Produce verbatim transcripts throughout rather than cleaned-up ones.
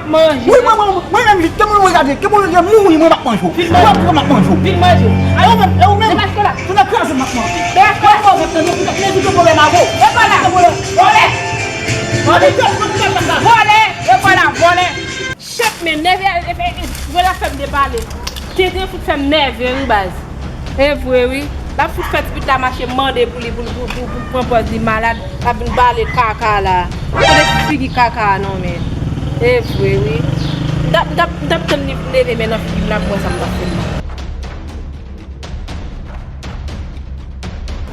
Manje. Wi, mwen, mwen, mwen menm, Jid, ke moun mwen gade, ke moun mwen mouri, mwen m ap manje w. Vin manje. Mwen ap manje w. Vin manje. E ou menm, e ou menm. Demache la. Tou nan kraze m ap manje. Demache la. Mwen mwen mwen mwen mwen mwen mwen. E pa la. Vòlè. Vòlè. Vòlè. E pa la, vòlè. Chet men nève, e, e, e, vòlè ap fè m depale. Tenten fout fè m nève wi baz. E vre wi. L ap fout fè ti pitit la mache mande pou li, pou, pou, pou, pou pran pòz li malad, l ap vin bale kaka la. Kote ti figi kaka a non men. E vre wi. M t ap, m t ap, m t ap tann li pou leve men nan figi m la pou wè sa m t ap fè l la.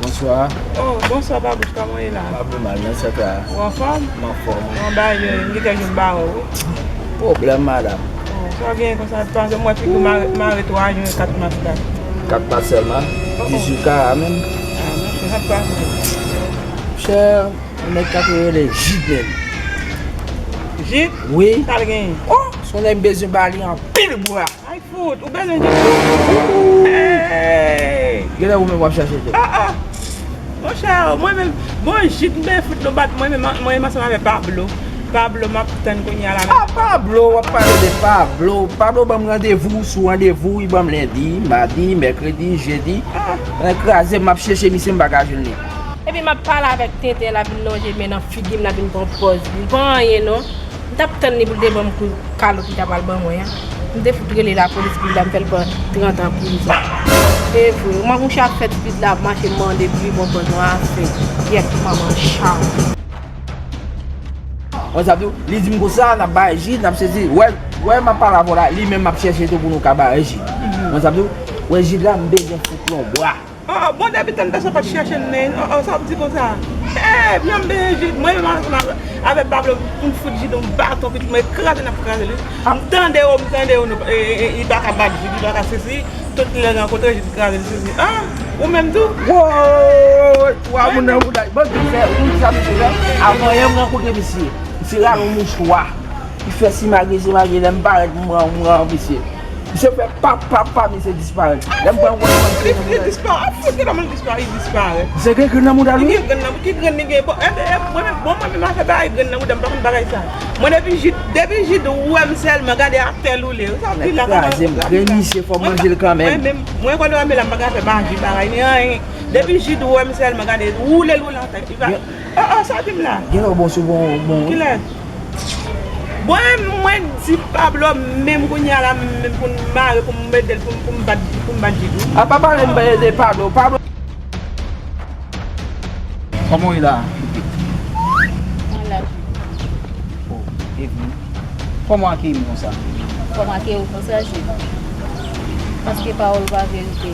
Bonswa. Oh, bonswa Babouch, kòman w ye la? M pa pi mal, nan sèt la. Ou anfòm? M anfòm. Bon, bagay yo, m gentan jwenn ba ou wi. Pwoblèm, madanm. Oh, sa w genyen konsa? Paske m wè figi w mare, mare twa jen kat mas la. Kat mas sèlman? Oh, oh. Dizuit kara menm? Ah, monchè, sa t pase? Monchè, yon nèg k ap rele Jid menm. Jid? Wi. Sa l genyen? Oh, se yon nèg m bezwen ba li anpil bwa. Ay fout, ou bezwen Jid tou? Hey! Genlè ou menm w ap chache tou. Ah, ah! Monchè, mwen menm, bon, Jid, m ben fout nou bat, mwen menm, mwen menm ansanm avè Pablo. Pablo, m ap tann kounye a la. Ah, Pablo, w ap pale de Pablo. Pablo ban m randevou sou randevou, li ban m lendi, madi, mèkredi, jedi. Ah. Nan kraze, m ap chèche misye, m pa ka jwenn li. Epi m ap pale avèk Tenten, l ap vin lonje men nan figi m, l ap vin pran pòz li. Li pa anyen non. M t ap tann li pou l te ban m kou kalo ki ta pral ban mwen an. M te fout rele lapolis pou l la, m fè l pran trant an prizon. E vre, mwen mouche ap fè ti pitit la ap mache mande pou li bon pòz mwen a fè. Kyèt manman chat. Mwen sa ap di w, li di m konsa, n ap bay Jid, n ap sezi. Wè, wè m ap pale avè w la, li menm m ap chèche tou pou nou ka bay Jid. Mwen sa ap di w, wè Jid la, m bezwen fout yon bwa. Oh, oh, bon, depi tann sa pa t chèche m, men, oh, oh, sa w ap di konsa? Eh, byen, m benyen Jid, mwen menm ansanm avè Pablo, pou n fout Jid yon baton, pitit mwen kraze, n ap kraze li. M tande yo, m tande yo, nou, eh, eh, eh, li pa ka bat Jid, li pa ka sesi, tout lè rankontre Jid kraze li sesi. Ah, ou menm tou? Woy, twa moun nan mouda, bon, ki fè, ou konn sa misye fè? Avan yè m rankontre misye, misye rale yon mouchwa, li fè simagri, simagri, lè m parèt, m pran, m pran misye. Misye fè pap, pap, pap, misye disparèt. Lè m pran yon gòch, li disparèt. Ap fout, ki lòm li disparèt, li disparèt. Misye gen grenn nan mouda l, wi. Li gen grenn nan, ki grenn li gen? Bon, enben, e, mwen menm, bon, mwen menm afè bagay grenn nan mouda m, m pa konn bagay sa. Mwen depi Jid, depi Jid wè m sèlman, gade atè l woule. Sa w di la, kòman? Nèg kraze m, grenn misye, fò m manje l kanmenm. Mwen menm, mwen konnen wè m la, m pa ka fè maji, bagay, ni anyen. Depi Jid wè m sèlman, gade, woule l woule atè. Li pa, oh, oh, sa w di m la? Genlè w bon sou bon, bon, wi. Kilè? Bon, mwen di Pablo menm kounye a la, menm pou n mare, pou m ede l, pou m, pou m bat, pou m bat Jid wi. A pa pale m ede Pablo, Pablo. Kòman w ye la, Pipit? Mwen la. Oh, Evni. Kòman w akeyi m konsa? Kòman akeyi w konsa, Jid? Paske pawòl ou pa verite.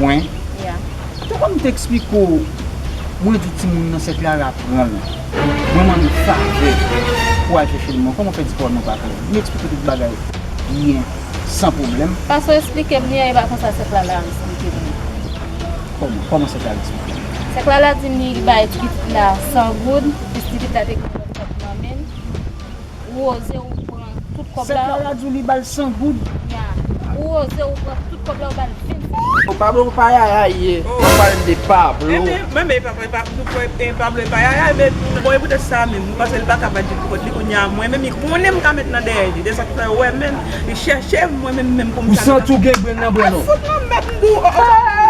Mwen? Ya. Te konn m te eksplike w, mwen di timoun nan sè Clara pran l. Mwen mande w favè pou w al chèche l, mwen. Kòman w fè di pawòl mwen pa klè? M eksplike w tout bagay byen, san pwoblèm. Fason w eksplike m li an, e pa konsa sè Clara eksplike m li. Kòman? Kòman sè Clara eksplike w? Sè Clara di m li bay ti pitit la san goud, plis ti pitit la te gen lòt kòb nan men l. Ou oze ou pran tout kòb la. Sè Clara di w li ba l san goud. Ya. Ou oze ou pran tout kòb la, ou ba l vennsenk goud. O, Pablo pa yaya ye. W ap pale de Pablo. Enben, men, men, pa, pa, pa, nou kwè, e, Pablo e pa yaya, men, bon, e poutèt sa menm, m panse l pa ka bat Jid pou kont li kounye a, mwen menm, li konnen m ka met nan dèyè li. De sa k fè, w wè menm, li chèche m, mwen menm, menm pou m. Ou santi w gen grenn nan bwè non? Fout mwen mèt m di w, oh, oh.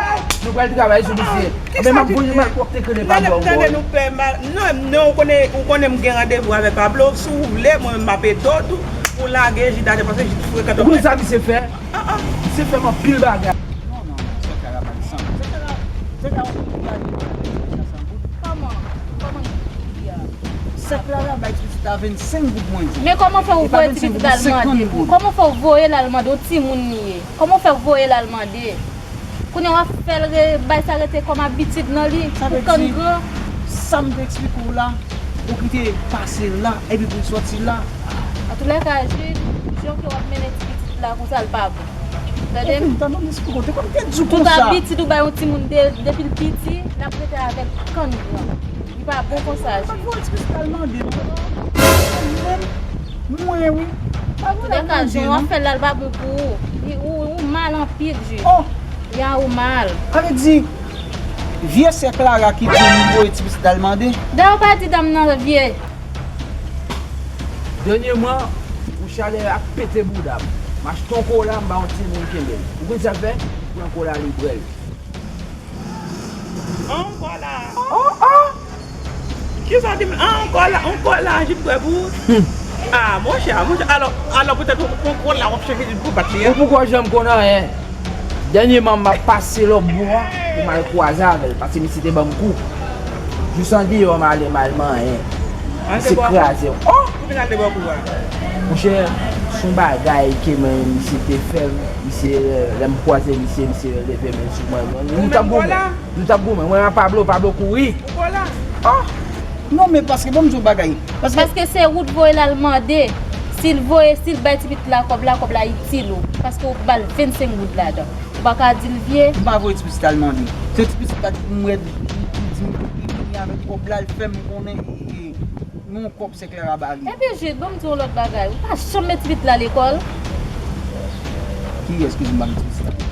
Nou pral travay sou misye. Men m ap voye makòk te kele pa bò. Tande nou pè mal. Non, non, ou konnen, ou konnen m gen randevou avè Pablo. Si w vle, mwen menm m ap ede w tou pou lage Jid atè, paske Jid frekante. Ou konn sa misye fè? Ah, ah. Misye fè m anpil bagay. Non, non, non, sè Clara pa desann. Sè Clara, sè Clara, ou konn ki bagay li fè san goud? Kòman? Kòman li di a? Sè Clara bay ti pitit la vennsenk goud, mwen di. Men kòman fè ou voye ti pitit la al mande pou? Kòman fè ou voye l al mande? Yon timoun li ye. Kòman fè ou voye l al mande? Kounye a w ap fè l re-, bay sa rete kòm abitid nan li, pou kann gran. Sa m te eksplike w la, ou kite l pase la, epi pou l sòti la. Antoulèka, Jid, jan ke w ap mennen ti pitit la konsa, l pa bon. Tande m? Tout abitid ou bay yon timoun de-, depi l piti, l ap rete avèk kann gran. Li pa bon konsa, Jid. Mwen, wi. Antouka, jan w ap fè l la, l pa bon pou ou. Li, ou, ou mal anpil, Jid. Oh! Ya, ou mal. Sa vle di, vye sè Clara ki di m voye ti pitit la al mande? Dayè, ou pa di dam nan vye. Dènyèman, Chalè a ap pete bouda m. M achte yon kola, m ba yon timoun kenbe l. Ou konn sa l fè? Pran kola, li bwè l. An, kola. Oh, oh! Kisa w di m? An, kola, yon kola, jis bwè pou ou? Ah, monchè, monchè, alò, alò poutèt yon, yon kola w ap chèche jis pou bat li a? Ou poko janm konn anyen. Dènyèman, m ap pase lòtbò a pou m al kwaze avè l, paske misye te ban m kou. Jis andeyò m ale, m al manyen. Misye kraze m. Oh! Ou te al de bò kou a? Monchè, se yon bagay ke mwen, misye te fè m. Misye, lè m kwaze misye, misye leve men sou mwen. Nou t ap goumen. Nou t ap goumen. Mwen ak Pablo, Pablo kouri. Ou kola? Oh! Non, men paske, ban m di w bagay. Paske Paske se ou t voye l al mande. Si l voye, si l bay ti pitit la kòb la, kòb la itil ou. Paske ou ba l vennsenk goud ladan. Ou pa ka di l vye. M pa voye ti pitit la al mande. Se ti pitit la ki pou m wè, li di m li vini avèk kòb la, l fè m konnen, e, e, non, kòb se Clara ba li. Epi Jid, ban m di w yon lòt bagay. Ou pa janm met ti pitit la lekòl. Kiyès ki di m pa met ti pitit la lekòl?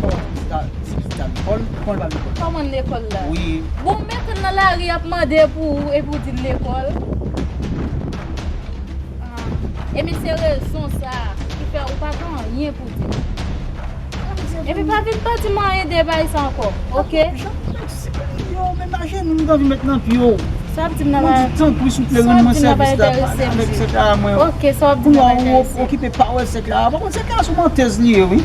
Kòman ti pitit la lekòl? Kòman l pa lekòl? Kòman l lekòl la? Wi. Bon, ou mete l nan lari ap mande pou ou epi ou di l lekòl. Ah, e men se rezon sa a ki fè ou pa gen anyen pou di m. Epi pa vin pa di m anyen de bagay sa ankò, oke? Yo, men mache nou, m t anvi met nan pye w. Sa w ap di m nan Mwen pa di tanpri souple, sa w rann ap mwen di m nan pa sèvis la, enterese m, pale avèk Jid. Sè Clara mwen. Oke, sa w ap di m nan pa enterese m. Kounye a ou okipe pawòl Sè Clara. Pa konn Sè Clara se yon mantèz li ye, wi.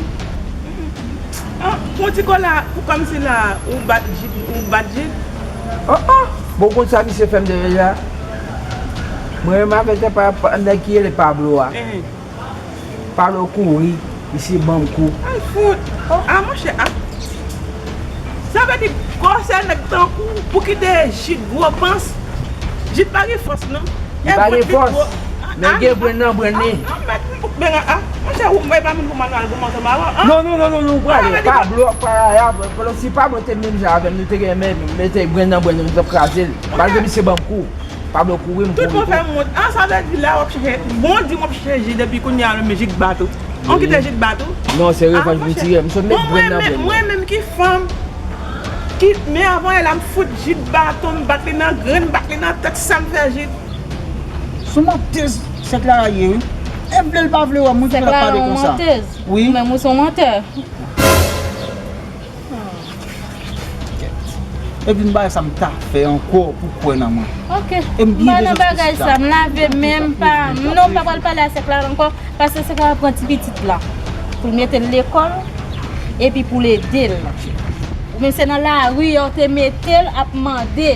Ah, pou ti kola, pou kòmsi la, ou bat Jid, ou bat Jid? Oh, oh! Bon, ou konn sa misye fè m deja? Mwen menm avèk nèg pa, pa, nèg ki rele Pablo a. Ehe. Pablo kouri, misye ban m kou. Al fout! Ah, monchè, ah. Sa vle di, gwosè nèg tankou, pou kite Jid gwo pans, Jid pa gen fòs, non. Li pa gen fòs, men gen brenn nan brenn li. Ah, ah, mèt m pou brenn, ah, monchè, ou, mwen pa moun pou m al goumen ansanm avè w, ah. Non, non, non, non, non, ou prale. Pablo ap pale a, pandan si Pablo te menm jan avè m, nou te gen men, mete brenn nan brenn, nou t ap kraze l. Malgre misye ban m kou, Pablo kouri, m kouri tou. Tout moun fè m wont. Ah, sa vle di la w ap chèche, bon, di w ap chèche Jid epi kounye a, men Jid bat ou. Ou kite Jid bat ou? Non, se revanj m tire. M sot met brenn nan brenn. Mwen menm ki fanm, ki, men avan yè la, m fout Jid baton, m bat li nan grenn, m bat li nan tèt, sa m fè Jid. Sou mantèz Sè Clara ye, wi. E vle l pa vle wè, moun ki fè l ap pale konsa. Sè Clara yon mantèz. Wi. Ou menm ou se yon mantè. Epi m bagay sa m ta fè ankò pou kwè nan mwen. Oke. E m byen bezwen ti pitit la. M pa nan bagay sa, m lave men m pa, non, m pa pral pale a Sè Clara ankò, paske Sè Clara pran ti pitit la pou l mete l lekòl, epi pou l ede l. Ou menm se nan lari a w te mete l ap mande.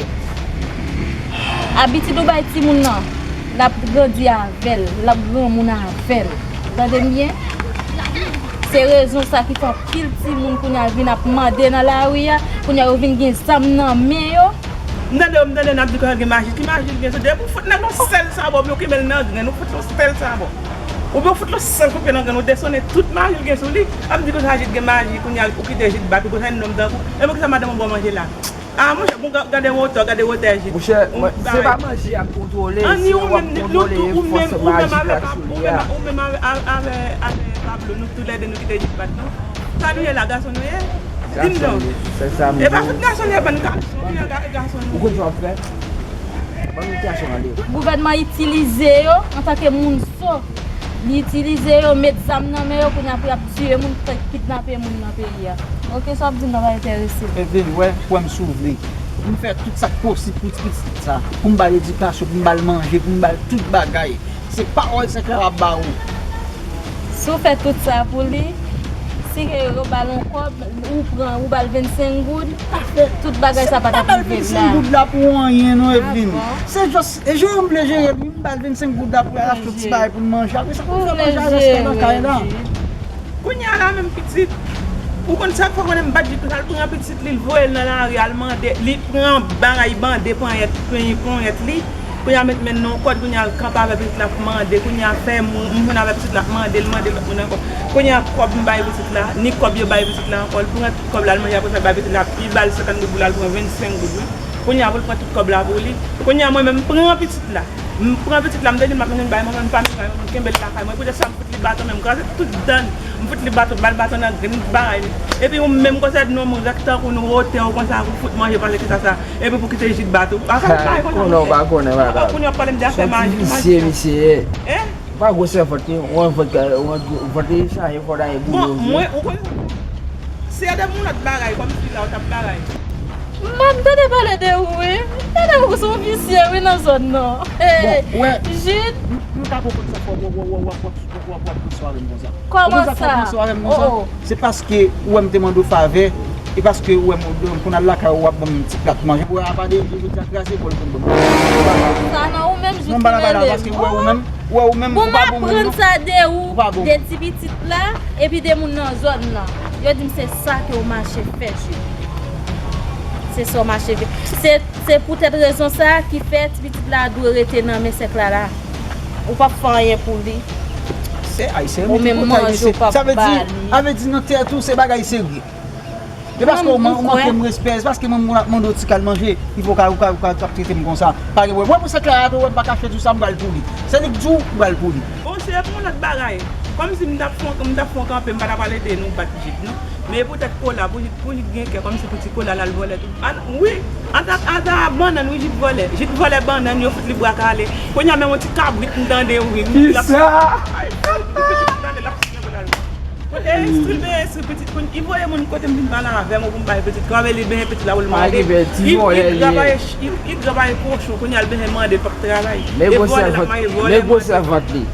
Abitid ou bay timoun nan, l ap grandi avè l, l ap granmoun avè l. Tande m byen? Se rezon sa ki fè anpil timoun kounye a vin ap mande nan lari a, kounye a yo vin gen zam nan men yo. M tande yo, m tande n ap di konsa l gen maji. Ki maji l gen sou li? Depi w fout nèg yon sèl sabò, oubyen w kenbe l nan grenn, ou fout yon sèl sabò. Oubyen w fout yon sèl kout pye nan grenn, ou desonnen tout maji l gen sou li. Ap di konsa Jid gen maji, kounye a ou kite Jid bat ou, konsa yon nonm tankou. E men kisa madanm ou ba w manje la? Ah, monchè, bon, ga-, gade wotè, gade wotè Jid. Monchè, se pa manje y ap kontwole, se w ap kontwole fòs majik la k sou li a. Ou menm avè, avè, avè Pablo, nou toulède nou kite Jid bat nou. Sa nou ye la, gason nou ye? Di m non. E pa tout gason nou ye, bann gason, nou ye ga-, gason nou ye. Ou konn sa w ap fè? Ban nou ti aksyon ale. Gouvènman itilize yo antanke moun so. Li itilize yo, met zam nan men yo, kounye a pou y ap tiye moun, k-, kidnape moun nan peyi a. Oke, sa w ap di m nan pa enterese m. Evelyn, wè, kwè m si w vle. Pou m fè tout sa k posib pou ti pitit sa. Pou m ba l edikasyon, pou m ba l manje, pou m ba l tout bagay. Se pawòl Sè Clara ap ba ou. Si w fè tout sa pou li, si ke yo ba l yon kòb, ou pran, ou ba l vennsenk goud, tout bagay sa pa t ap rive la. Vennsenk goud la pou anyen non, Evelyn. Se just, e jere m vle jere l, wi, m ba l vennsenk goud la pou l al achte yon ti bagay pou l manje. Apre sa, pou l fè manje a reste nan kay la. Kounye a la menm pitit, ou konn sa k fè konnen m bat Jid konsa, l pran pitit li, l voye l nan lari, al mande, li pran bagay bande ponyèt, ponyèt li, kounye a met men nan yon kòd, kounye a l kanpe avè pitit la ap mande, kounye a fè moun, moun avè pitit la ap mande, l mande lòt moun ankò. Kounye a kòb m bay pitit la, ni kòb yo bay pitit la ankò, l pran tout kòb la, l manje, apre sa l bay pitit la, li ba l senkant goud pou l al pran vennsenk goud, wi. Kounye a pou l pran tout kòb la pou li. Kounye a mwen menm m pran pitit la. M pran pitit la, m te di l m ap mennen l bay manman, m pa mennen l bay manman, m kenbe l lakay mwen. Poutèt sa m fout li baton, men m kraze tout dan l. M fout li baton, ba l baton nan grenn, tout bagay li. Epi ou menm konsa di nou moun rèk tankou nou, wotè w konsa, pou fout manje, pale kisa sa. Epi pou kite Jid bat ou. Afè m pa konnen, monchè. Konnen w pa konnen bagay. Kounye w ap pale m de afè maji, maji. Visye misye ye. Hein? Pa gwo sèvant li, yon vant, yon vant li chaje fò ta ye boule. Bon, mwen, ou konn, se de moun lòt bagay, kòm si la ou t ap bagay. M ap tande pale de ou, wi. M tande ou se yon visye, wi, nan zòn nan. Hey, Jude. M ka konprann sa fò w ap pran sware m konsa. Kòman sa? Se paske ou wè m te mande w favè, e paske ou wè m pou n al lakay ou w ap ban m ti plat manje. Pou apa de jodi a kraze kò l pou l ban m. Sa nan ou menm Jude ki rele m. Ou wè ou menm, ou wè ou menm ou pa bon moun non. Bon, m aprann sa de ou, de ti pitit la, epi de moun nan zòn nan. Yo di m se sa ke w mache fè Jude. Se sa w mache fè. Se se poutèt rezon sa a ki fè ti pitit la dwe rete nan men sèk la la. Ou p ap fè anyen pou li. Se Ayisyen ou menm ki poko ta ye mesye. Sa vle di, sa vle di nan tèt ou se bagay serye. E paske ou manke m respè, se paske mwen moun ap mande w ti kal manje, li fè w ka ou ka ou ka ap trete m konsa. Pa gen pwoblèm. Mwen pou sèk la a tou, wè m pa ka fè di w sa m pral pou li. Se li k di w m pral pou li. Bon, se pou yon lòt bagay. Kòmsi m t ap fè yon kanpe, m pa ta pral ede nou bat Jid non. Men poutèt Kola, pou Jid, pou Jid gen kè kòmsi pou ti Kola l al vòlè tout. Wi, anta, anta bannann wi Jid vòlè. Jid vòlè bannann, yo fout li bwa kale. Kounye a menm yon ti kabrit m tande wi. Kisa? Ay, pitit m tande l ap simen pou l al. Kote enstri ben enstri pitit kounye, li voye moun kote m vin pale avè m pou m bay pitit. Kòm li ben pitit la pou l mande. Li travay, li travay kochon, kounye a l ben mande l p ap travay. E vòlè l ap manje vòlè. Men gwo sèvant li.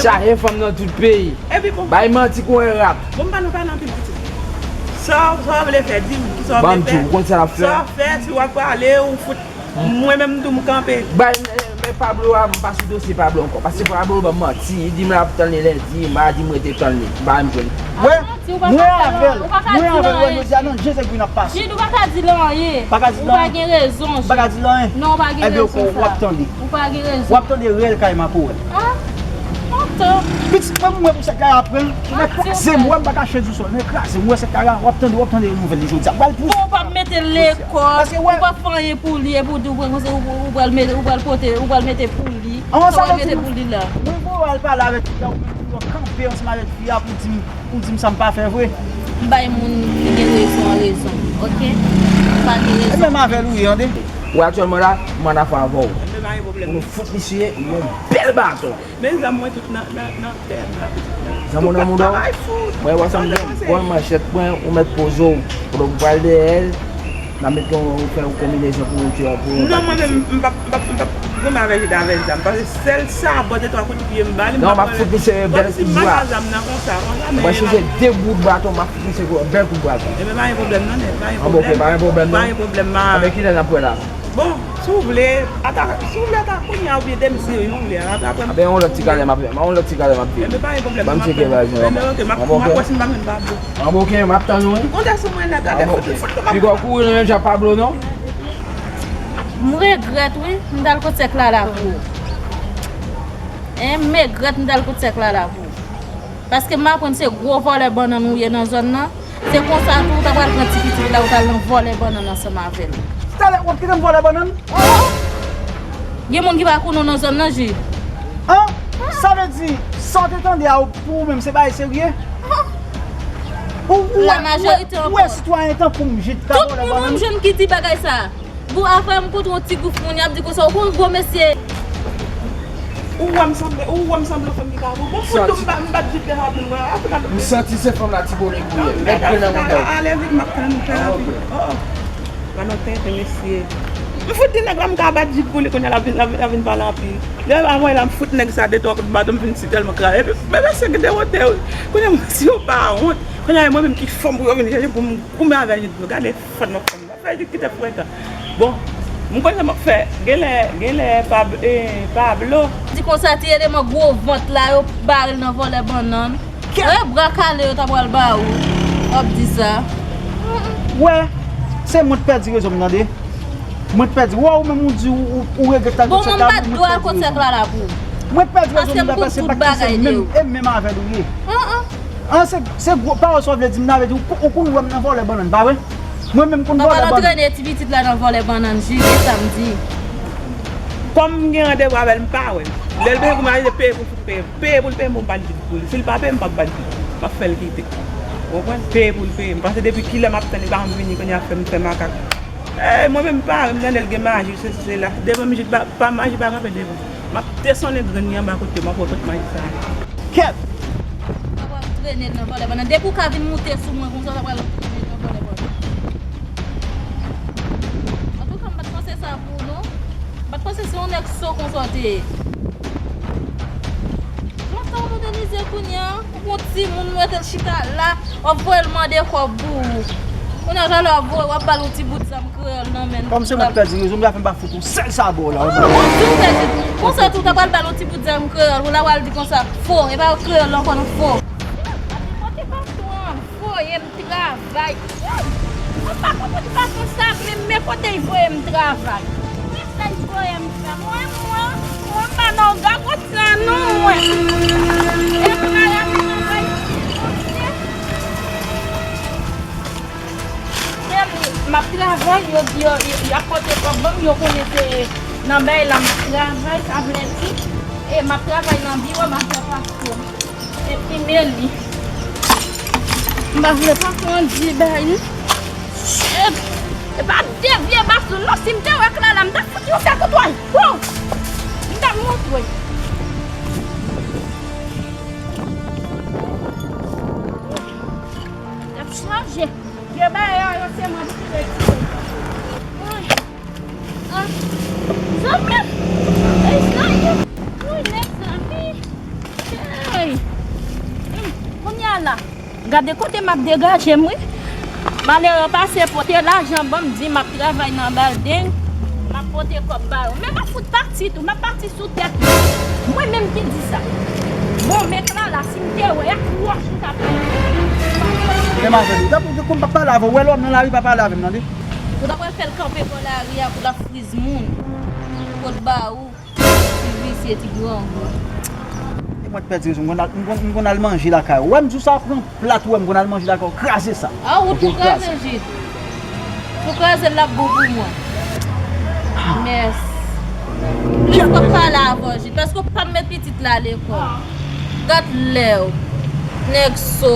Chaje fanm nan tout peyi. Epi bon. Bay manti kon yon rat. Bon, m pa nan pale anpil pitit. Sa w, sa w vle fè, di m. Kisa w vle fè? Ban m di w, ou konn sa l ap fè? Sa w fè, si w ap pale, ou fout. Mwen menm tou m kanpe. Bay, men, men Pablo a, m pa sou dosye Pablo ankò. Paske Pablo ban m manti. Li di m l ap tann li lendi, madi m rete tann li. M pa janm jwenn. Mwen, mwen avè l. Mwen avè l, wè jodi a nan je Zegwi n ap pase. Jid, ou pa ka di l anyen. Pa ka di l anyen. Ou pa gen rezon, Jid. Pa ka di l anyen. Non, ou pa gen rezon sa. Ebyen, w ap tande. Ou pa gen rezon. W ap tande rèl kay Makowèl. Ah, antan. Pitit mwen, mwen pou sèk la aprann. Nèg kraze m, wè m pa ka chèz ou sòl. Nèg kraze m, wè sèk la, w ap tande, w ap tande nouvèl li jodi a. Pral pou. Bon, ou p ap mete l lekòl, ou p ap fè anyen pou li, epi w di w pral, ou pral mete, ou pral pote, ou pral mete pou li. Sa w ap mete pou li la? Mwen voye w al pale avèk fi a, ou menm pou w kanpe ansanm avèk fi a pou di m, pou di m sa m pa fè vre. M bay moun ki gen rezon an rezon, oke? M pa gen rezon. E menm avè l ou ye, tande. Ou aktyèlman la, m annafè avè w. Pou nou fout misye yon bèl baton. Men zam mwen tout nan, nan, nan tè m la pitit la. Zam ou nan mouda w? Mwen wè sa m gen. Pran manchèt mwen, ou mèt poze w. Pandan w pral dèyè l, n a met yon, ou fè yon konbinezon pou yon ti, pou yon. Non, mwen menm, m p ap, m p ap, m p ap goumen avèk Jid avèk zam. Paske sèl sa, bò de twa kout pye m ba li, m p ap. Non, m ap fout misye yon bèl kout bwa. Kòmsi m pa gen zam nan konsa, konsa, men. Mwen chèche de bout baton, m ap fout misye yon bèl kout bwa. Ebyen, pa gen pwoblèm non, nèg, pa gen pwoblèm. Anben, oke, pa gen pwoblèm non. Pa gen pwoblèm, ma. Anben, kilè n ap wè la? Bon, si w vle, ata, si w vle ata kounye a oubyen demsi yo, yon lè, apre, apre. Aben, yon lòt ti gade m ap, yon lòt ti gade m ap vini. Enben, pa gen pwoblèm. Ban m tcheke valiz mwen. Enben, oke, m ap, m ap wè si m pa jwenn Pablo. Anben, oke, m ap tann ou, wi. M konte sou mwen nèt la, defout, defout, defout. Piga w kouri nan menm jan Pablo, non? M regrèt, wi, m t al kot sèk Lala pou ou. Hein, m regrèt m t al kot sèk Lala pou ou. Paske m aprann se gwo vòlè bannann ou ye nan zòn nan. Se konsa tou ou ta pral pran ti pitit la ou t al nan vòlè bannann ansanm avè l. Talè w ap kite m vòlè bannann? Oh! Gen moun ki pa konnen w nan zòn nan, Jid. An? Sa vle di, sa w te tande a pou ou menm se bagay serye? Ou, ou, ou wè, ou wè sitwayen tankou m, Jid, ka vòlè bannann? Tout moun m jwenn ki di bagay sa. Bon, apre m kontre yon ti gwoup moun, y ap di konsa, ou konn gwo mesye. Ou wè m sanble, ou wè m sanble yon fanm ki ka bon. Bon, fout m bat, m bat Jid deja pou mwen. Afe gade. M santi se fanm la ti bonik ou ye. Mèt pran nan manda w. Ale vit, m ap tann ou fè anpil. Oh, oh. Gade yon tenten, mesye. M fout di nèg la m ka bat Jid pou li, kounye a l ap vin, l ap vin, l ap vin pale anpil. Lè m ap voye la, m fout nèg sa de twa kout baton, m fin si tèlman kraze. Epi, men mesye, gen de wotè, wi. Kounye a, si yo pa wont, kounye a, e mwen menm ki fanm pou yo vin chèche pou m goumen avè Jid pou yo. Gade fanm nan fanm. Sa vle di kite frekan. Bon, m konn sa m ap fè. Genlè, genlè Pab, eh, Pablo. Di konsa ti eleman gwo vant la yo bare l nan vòlè bannann. Wè bra kale yo ta pral ba ou. W ap di sa. Wè, se mwen t pèdi rezon m tande. Mwen t pèdi. Wè ou menm ou di ou, ou, ou regrèt al kot sèk la. Bon, mwen m pa t dwe al kot sèk la la pou ou. Mwen t pèdi rezon m la paske m konnen se menm, e menm avè l ou ye. An, se, se gwo pawòl sa w vle di m nan, vle di ou, ou konn wè m nan vòlè bannann, pa vre? Mwen menm konn vòlè bannann. Papa nan trennen ti pitit la nan vòlè bannann, jije samdi. Kòm m gen randevou avè l, m pa wè l. Lè l bezwen pou m al peye pou l fout peye m. Peye pou l peye m, bon, m ba l Jid pou li. Si l pa peye m, m p ap ba l Jid. M ap fè l kite. Ou konprann? Peye pou l peye m. Paske depi kilè m ap tann li pa janm vini, kounye a fè m fè makak. Eh, mwen menm m pa wè, m tande l gen maji, sesi, sela. Devan m Jid pa, pa maji pa kanpe devan. M ap desann grenn li anba kote m ap wè kot mayi sa. Kèt! Ou ta pral trennen l nan vòlè pandan depi w ka vin moute sou mwen konsa, ou ta pral trennen l nan vòlè pandan. Antouka, m pa t panse sa pou ou, non. M pa t panse se yon nèg so konsa w te ye. Lontan w modènize kounye a, ou gon timoun, ou mete l chita la, w ap voye l mande kòb pou ou. Kounye a, talè w ap voye, w ap ba l yon ti bout zam kreyòl nan men l. Kòm se mwen k pèdi rezon, m ta fè m pa fout yon sèl sa ba w la. Ou di w pèdi. Konsa tou, w ta pral ba l yon ti bout zam kreyòl, ou la pral di konsa, fo, e pa kreyòl ankò non, fo. Kote patwon an voye m travay. Mwen pa konprann fason sa, men, men kote l voye m travay. Men sa l voye m fè. Mwen, mwen, mwen pa nan gagot sa non, mwen. E travay ap travay sou dosye. Men m ap travay, yo di yo, yo, y ap pote kòb ban m, yo konnen se nan bay la m ap travay, sa vle di, e m ap travay nan biwo, m ap fè paspò. Epi men li. M pa vle pa kondi bay li. Shit! E pa de vye basoun non, si m te wè Klala, m t ap fout yon sèl kout wòch. Wow! M t ap montre. L ap chaje. Vye bagay yo, se mwen pou ki retire. Ay. Ah, zanmi! Ey, zanmi! Ey, zanmi! Hey! Hmm, kounye a la, gade kote m ap degaje m, wi. Malere pase pote lajan ban m, di m ap travay nan balding, m ap pote kòb ba yo. Men m ap fout pati tou, m ap pati sou tèt mwen. Mwen menm ki di sa. Bon, men Klala, si m te wè, ak wòch m t ap pran. Menm avè li. Tanpri, kou m pa pale avè w, wè lè w nan lari, pa pale avè m, tande? Ou ta pral fè l kanpe bò lari a pou l ap friz moun. Kot ba ou, ti visye, ti grangou. E mwen t pèdi rezon, m konn al, m konn, m konn al manje lakay ou. Wè m di w sa, pran plat ou wè m konn al manje lakay ou, kraze sa. A, ou tou kraze, Jid. Tou kraze l, l ap bon pou mwen. Mèsi. Plis m ap pale avè w, Jid, paske w p ap met pitit la lekòl. Gad lè w, nèg so.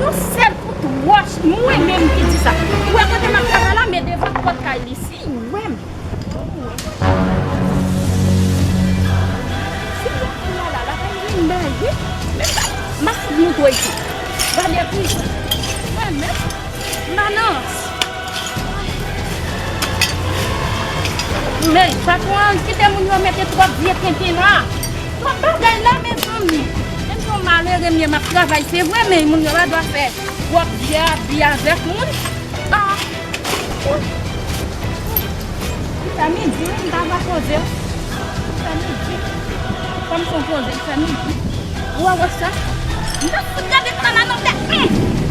Yon sèl kout wòch, mwen menm ki di sa. Ou wè kote m ap travay la, men devan pòt kay li, si w wè m. Si w wè m la, la, la, kay vin bay, wi. Men sa, m ap fout moutre isit. Gade prizon. Mwen menm, m pa nan rans. Men, patwon an kite moun yo mete twòp vye tenten la. Twòp bagay la, mezanmi. Menm jan malere m ye, m ap travay, se vre, men moun yo pa dwa fè twòp vye abi avèk moun. Ah. Li fè midi, wi, m ta va poze. Li fè midi. Kòm se yon poze, li fè midi. Ou wè wòch sa? M ta fout gade Klala nan tèt. Hum!